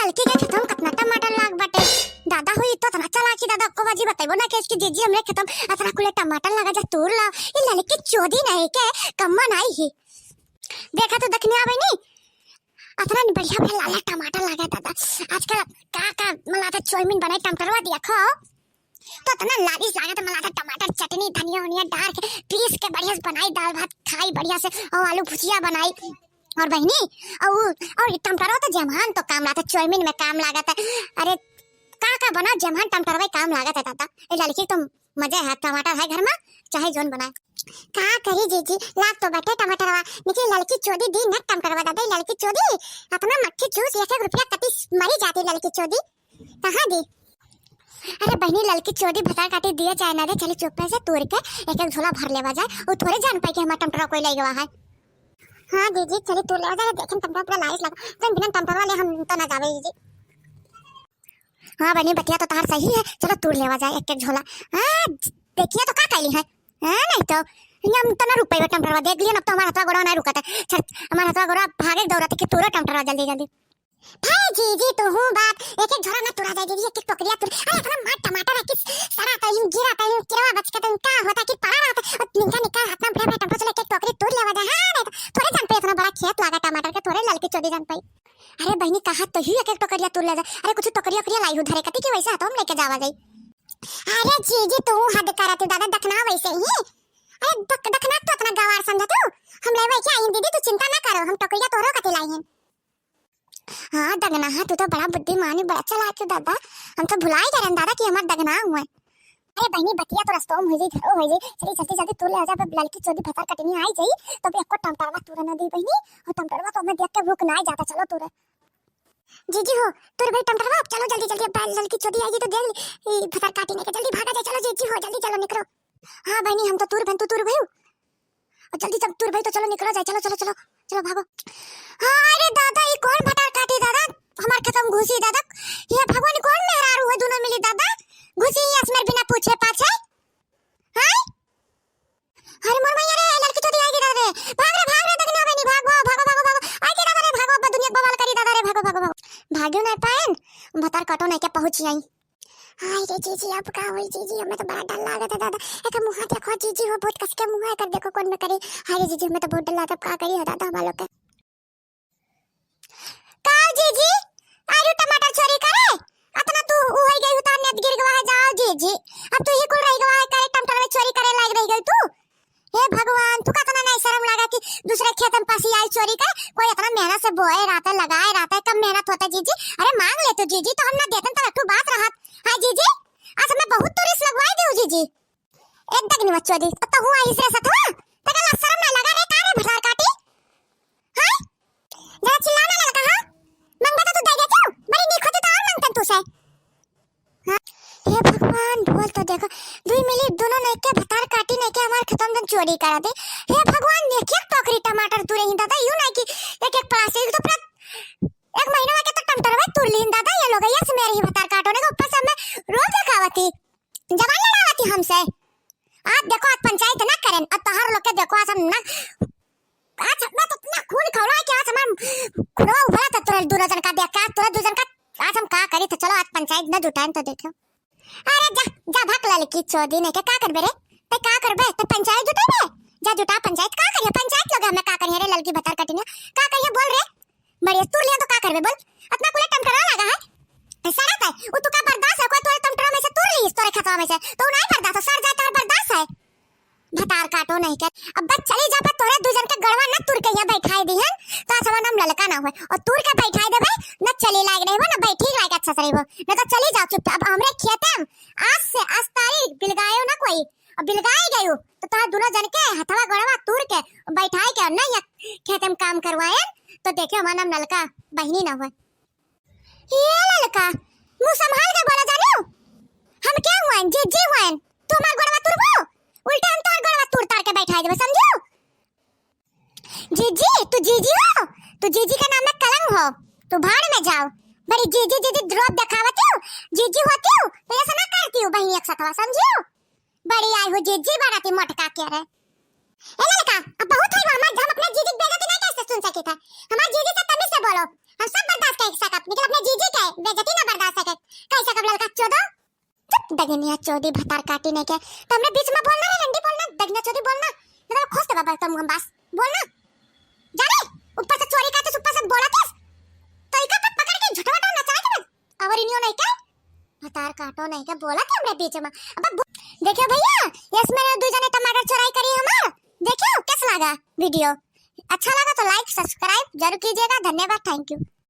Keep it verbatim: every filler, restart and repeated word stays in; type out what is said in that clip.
ललकी के खेतवा में कतना टमाटर लाग बाटे। दादा हुई तो इतना चालाकी दादा को बाजी बताइबो ना कि इसकी जीजी हमरे खेतवा में इतना कुले टमाटर लागा जा तूर लाओ। ये ललकी चोदी नहीं के कम्मा नहीं ही। देखा तो दखनिया बहनी, इतना बढ़िया बढ़िया लाल लाल टमाटर लागा दादा। आजकल का का मला तो चौमिन बनाई टमाटरवा दिया खाओ। तो इतना लालिश लागत है, मला तो टमाटर चटनी, धनिया उनिया डार के, पीस के बढ़िया से बनाई, दाल भात खाई बढ़िया से, और आलू भुजिया बनाई। और बहनी, और, और ई टमाटरवा तो जेम्हान तो काम लागत है, चौमिन में काम लागत है। अरे, का का बना जेम्हान टमाटरवा काम लागत है दादा। ए ललकी तो मजे है, टमाटर है घर में, चाहे जोन बनाए। का करी जीजी, लाग तो बटे टमाटरवा, लेकिन ललकी चोदी दी न टमाटरवा दादा, ललकी चोदी, अपना मट्ठी चूस, एक एक रुपया कटी मरी जाती ललकी चोदी। कहाँ दी? अरे बहनी, ललकी चोदी भतार काटी दिए चाहे ना दे, चली चुप्पे से तोड़ के एक एक झोला भर लेवा जाए। वो थोड़े जान पाई कि हमार टमाटरवा कोई ले गवा है। हाँ जीजी, चली तोड़ लेवा जाए, देखें टमाटर पूरा लाइस लगा, तो बिना टमाटर वाले हम तो ना जावे जीजी। हाँ बहनी, बतिया तो तार सही है, चलो तोड़ लेवा जाए एक एक झोला। हाँ, देखिए तो का कैली है। हाँ, नहीं तो हम तो ना रुक पाइबे टमाटरवा, देख लियो ना, अब तो हमार हथवा गोड़वा नहीं रुकत है। छट, हमार हथवा गोड़वा भागे दौड़त है कि तोड़ो टमाटरवा जल्दी जल्दी। भाई जीजी, तू हूँ बाप, एक एक झोरा ना तुरा जाए जीजी, एक एक टोकरिया तुर। अरे इतना मार टमाटर है कि सड़ा तो इन गिरा तो इन किरवा बच के तो इन का होता कि पड़ा रहता। और निका निका इतना बड़ा बड़ा टमाटर, चलो एक एक टोकरी तुर लेवा जाए। हाँ, नहीं तो थोड़े जान पे इतना बड़ा खेत लागा टमाटर के, थोड़े ललकी चोदी जान पाई। अरे बहनी, कहा तो ही एक एक टोकरिया तुर ले जाए। अरे कुछ टोकरिया ओकरिया लाई हूँ धरे कती कि वैसे हाथों में लेके जावा जाई। अरे जीजी, तू हद करा तू दादा, दखना वैसे ही। अरे दख-, दखना तो इतना गवार समझा तू, हम लेवे क्या आई दीदी, तू चिंता ना करो, हम टोकरिया तोहरो कती लाई हैं। हाँ दगना, हाँ तू तो बड़ा बुद्धिमान है, बड़ा चालाक है दादा, हम तो भुला ही गए दादा कि हमार दगना हुआ है। अरे बहनी, बतिया तो रस्तों में हुई जाई, घरों हुई जाई, चली जल्दी जल्दी तोड़ ले आ जा, अब ललकी चोदी भतार कटनी आई जाई, तब एको टमटरवा तोड़े ना दी बहनी, और टमटरवा तो हमें देख के रुक ना ही जाता, चलो तोड़े। जीजी हो, तोड़ भाई टमटरवा, अब चलो जल्दी जल्दी, अब ललकी चोदी आई जाई तो देख ली, ई भतार काटी नहीं के, जल्दी भागा जाए, चलो जीजी हो, जल्दी चलो निकलो। हाँ बहनी, हम तो तोड़ भन, तू तोड़ भाई, और जल्दी जब तोड़ भाई तो चलो निकलो जाए, चलो चलो चलो चलो भागो। हाँ, अरे दादा, ई कौन भतार काटी दादा, हमार खेतम घुसी दादा, ये भगवान कौन मेहरारू है दोनों मिली दादा, घुसी ही असमर बिना पूछे पाछे। हाँ, अरे मोर मैया रे, ललकी चोदी आई गी दादा रे, भाग रे भाग रे, दगना बहनी भागो, भागो भागो भागो, आई गी दादा रे, भागो, अब दुनिया बवाल करी दादा रे, भागो भागो भागो, भाग्यो नहीं पाएन, भतार काटो नहीं के पहुँची आई। हाय रे जीजी, अब का होई जीजी, हमें तो बड़ा डर लागत है दादा। एकर मुँह देखो जीजी हो, बहुत कस के मुँह है, एकर देखो कौन में करी। हाय रे जीजी, हमें तो बहुत डर लागत, अब का करी हो दादा हमार लोग के। का जीजी, आलू टमाटर चोरी करे? अतना तू उहई गई उतार नेत गिर गवा है, जाओ जीजी। अब तू ही कुल रह गवा है करे, टमाटर में चोरी करे लायक रह गई तू। हे भगवान, तू का इतना नहीं शर्म लगा कि दूसरे खेत में पसी आई चोरी कर? कोई इतना मेहनत से बोए रहता है, लगाए रहता है, कम मेहनत होता है जीजी। अरे मांग ले तू जीजी, तो हम ना देतन तो रखू बात रहत। हाँ जीजी, आज हमें बहुत तुरिस लगवाई दे जीजी। एक दगनी बच्चो दी, तो हूँ आई इसरे सतवा, तका ला शर्म नहीं लगा रे, का रे भतार काटी? हाँ? जरा चिल्लाना ललका, हाँ? मंगबा तो तू दे दे क्यों? बड़ी नीक होती तो और मंगतन तू से। हाँ? हे भगवान, बोल तो देखो, दुई मिली दोनों नहीं के भतार काटी नहीं के हमार खेतम जन चोरी करा दे। हे भगवान, देख एक टोकरी टमाटर तू रही दादा, यूं नहीं कि एक एक प्लास्टिक तो पूरा एक महीना के तो टमाटर में तुर लीन दादा, ये लोग ये से मेरी भतार काटो ने के ऊपर से हमें रोब लगावती, जबान लड़ावती हमसे। आज देखो, आज पंचायत ना करें, अब तोहर लोग के देखो, आज हम ना आज हमें तो इतना खून खौला है कि आज हमार खुनवा उबला था तोरे दोनों जन का देख के। आज तोरे दो जन का आज हम का करी? तो चलो आज पंचायत न जुटाएं तो देखो। अरे जा, जा भाग ललकी चोदी नहीं के का करबे रे? ते का करबे? ते पंचायत जुटाबे? जा जुटा पंचायत। का करिए पंचायत लोग, हमें का करिए रे ललकी भतार कटिनिया? का करिए बोल रे? बढ़िया तू लिया तो का करबे बोल? अपना कुले टमटरा लगा है। ए, सड़त है, उ तू का बर्दाश्त है? कोई तोरे टमटरा में से तोड़ ली, तोरे खेतवा में से, तो नहीं बर्दाश्त है, सड़ जाए तो बर्दाश्त है। भतार काटो नहीं के। अब बस चली जा, पर तोरे दू जन के गड़वा न तुर के यहाँ बैठाए दिहन, तो आज हमार नाम ललका ना होए। और तुर के बैठाए देबे, न चली लायक रहिबो, न बैठी लायक अच्छा से रहिबो। न तो चली जाओ चुपचाप। अब हमरे खेते में आज से, आज तारी बिलगायो ना कोई। और बिलगाई गयो, तो तोहर दोनों जन के हथवा गड़वा तुर के बैठाए के नहीं खेते में काम करवाए, तो देखियो हमार नाम ललका बहिनी ना होए। ये ललका, मुंह संभाल के बोला जानियो। हम क्या हुआन? जीजी हुआन। तू हमार गोड़वा तुरबो? उल्टा हम तोहर गोड़वा तुर तार के बैठाई देबे, समझियो? जीजी, तू जीजी हो? तू जीजी के नाम में कलंक हो। तू भाड़ में जाओ। बड़ी जीजी, जीजी रोब देखावती हो। जीजी होती हो, तो ऐसा ना करती हो बहिनी एक सतवा, समझियो? बड़ी आई हो जीजी बनाती मोटका के रे। ए ललका, अब बहुत है, हमार, हम अपने जीजी के बेइज्जती नहीं कैसे सुन सकी था। हमार जीजी से तमीज से बोलो, हम सब बर्दाश्त कर सकत, लेकिन अपने जीजी के बेइज्जती ना बर्दाश्त है के? कैसे कब ललका चोदो? चुप, दगिनिया चोदी भतार काटी नहीं के। तो हमरे बीच में बोलना रे, रंडी बोलना, दगिनिया चोदी बोलना। मतलब खोस दे बाबा तुम हम बस बोलना। जाने, ऊपर से चोरी करते, ऊपर से बोलत है। तो इका पे पकड़ के झटवटा नचाए के बस। और इनियो नहीं के? भतार काटो नहीं के, बोलत है हमरे बीच में। अब बो-, देखियो भैया, इसमें दो जने टमाटर चोराई करी हमार। देखियो, कैसा लगा वीडियो? अच्छा लगा तो like, subscribe जरूर कीजिएगा। धन्यवाद, thank you।